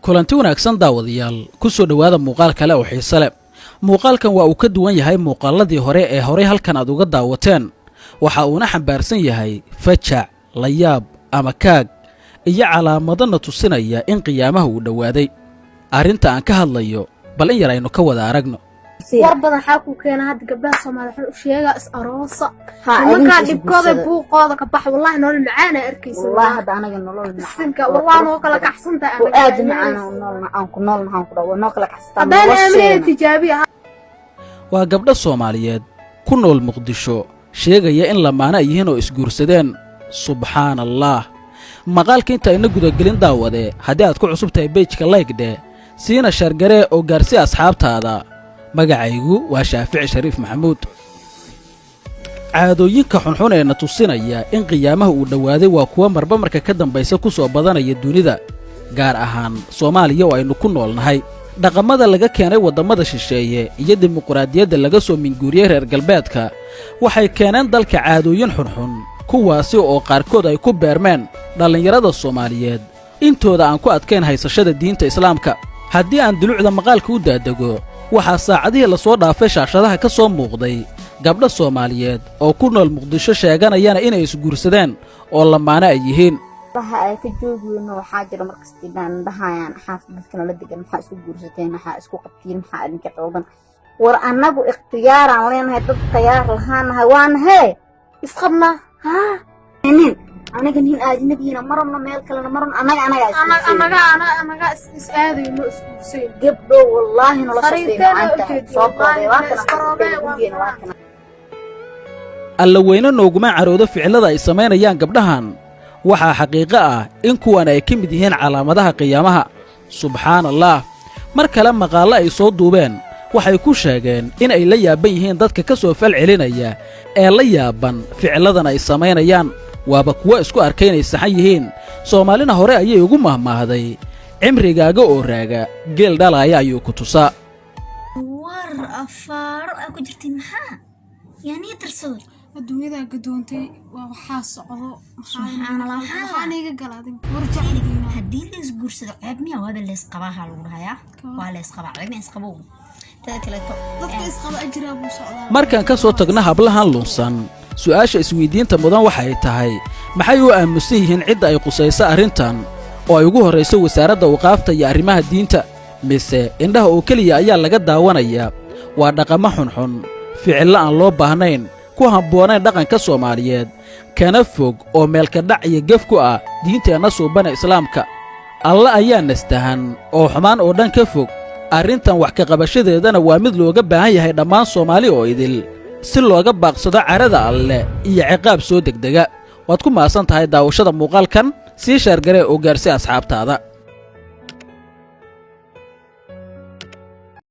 Kulanti wanaagsan, daawadayaal. Ku soo dhowaada muuqaal kale oo xiise leh. Muuqaalkan waa uu ka duwan yahay muuqaaladii hore ee horay halkan aad uga daawateen. Waxa uuna xambaarsan yahay fajac, layaab ama kaag iyo calaamadana tusinaya in qiyaamaha uu dhowaaday. Arrinta aan ka hadlayo bal in yar aynu ka wada aragno. War badan xaa ku keena? Hadda gabdhaha Soomaaliya waxaan u sheegaa, is aroosa. Nimankaa dhibkooda, buuqooda ka bax. Wallahi nolol macaan aa arkaysa. Wallahi hadda anaga nolol macaan. Isinka war waa noo kala kacsantahay. Oo aad macaan oo nool aan ku nool nahaan ku dhaw, waa noo kala kacsataa. Haddaan aaminayna, tijaabiya. Waa gabdho Soomaaliyeed ku nool Muqdisho, sheegaya in lamaano ay yihiin oo isguursadeen. Subxaana Allah! Maqaalka inta ayna gudagelin, daawade, haddii aad ku cusub tahay page-ka, like dheh, siina share garee oo gaarsii asxaabtaada. Magacaygu waa Shaafici Shariif Maxamuud. Caadooyinka xunxun ee na tusinaya in qiyaamaha uu dhowaaday waa kuwa marba marka ka dambaysa ku soo badanaya dunida, gaar ahaan Soomaaliya oo aynu ku nool nahay. Dhaqamada laga keenay waddammada shisheeye iyo dimuqraadiyadda laga soo minguuriyey reer galbeedka waxay keeneen dalka caadooyin xunxun, kuwaasi oo qaarkood ay ku beermeen dhallinyarada Soomaaliyeed intooda aan ku adkayn haysashada diinta Islaamka. Haddii aan dulucda maqaalka u daadego, waxaa saacadihii la soo dhaafay shaashadaha ka soo muuqday gabdho Soomaaliyeed oo ku nool Muqdisho, sheeganayana inay isguursadeen oo lamaano ay yihiin. Waxa ay ka joogi weyno waxaa jira markasta dhaan dhahayaan xaafad dadka nala degan: "Maxaa isku guursateen? Maxaa isku qabtiin? Maxaa idinka qaldan?" War annagu ikhtiyaaraan leenahay, dad khiyaar lahaanahay waana hee. Isqabnaa. Haa, nin aniga nin ajnabiina ma rabno, meel kalena ma rabno, annaga anaga anaga is aadayno, isguursayn. Gabdho, wallaahi noloshaasay Fariinteena macaan tahay. Ujeediyo, soo boobay waa wallahi, kana isbaroobay, gurigeena waa kana. Alla weyne nooguma caroodo ficillada ay samaynayaan gabdhahan. Waxaa xaqiiqo ah in kuwan ay ka mid yihiin calaamadaha qiyaamaha. Subxaana Allah! Mar kale maqaallo ay soo duubeen waxay ku sheegeen in ay la yaaban yihiin dadka ka soo fal celinaya ee la yaaban ficilladan ay samaynayaan. Waaba kuwo isku arkay inay saxan yihiin. Soomaalina hore ayay ugu mahmaahday: "Cimrigaaga oo raaga geel dhalaaya ayuu ku tusaa." War afaaro aa ku jirtiin, maxaa yaa nii darsaday? Adduunyadaa gadoontay, waa waxaa socdo. Subxaan Allah, maxaa niiga gala adinka? War jecligiina. Haddii la isguursado ceeb miya? Waaba leysqabaaha lagu dhahayaa, waa leysqabaa, ceeb miya isqabow? Tada kaleeto. Dadka isqaba ajiraa buu socdaa. Markaan ka soo tagno hablahan lunsan, su'aasha isweydiinta mudan waxay tahay: maxay u aamusan yihiin cidda ay qusayso arrintan, oo ay ugu horrayso Wasaaradda Awqaafta iyo Arrimaha Diinta? Mise indhaha oo keliya ayaa laga daawanayaa? Waa dhaqamo xunxun, ficillo aan loo baahnayn, ku habboonayn dhaqanka Soomaaliyeed, kana fog oo meelka dhac iyo gef ku ah diinteenna suubbana Islaamka. Alle ayaa nastahan oo xumaan oo dhan ka fog. Arrintan wax ka qabashadeedana waa mid looga baahan yahay dhammaan Soomaali oo idil, si looga baaqsado carada Alle iyo ciqaab soo degdega. Waad ku mahadsan tahay daawashada muuqaalkan. Sii share garee oo gaarsi asxaabtaada.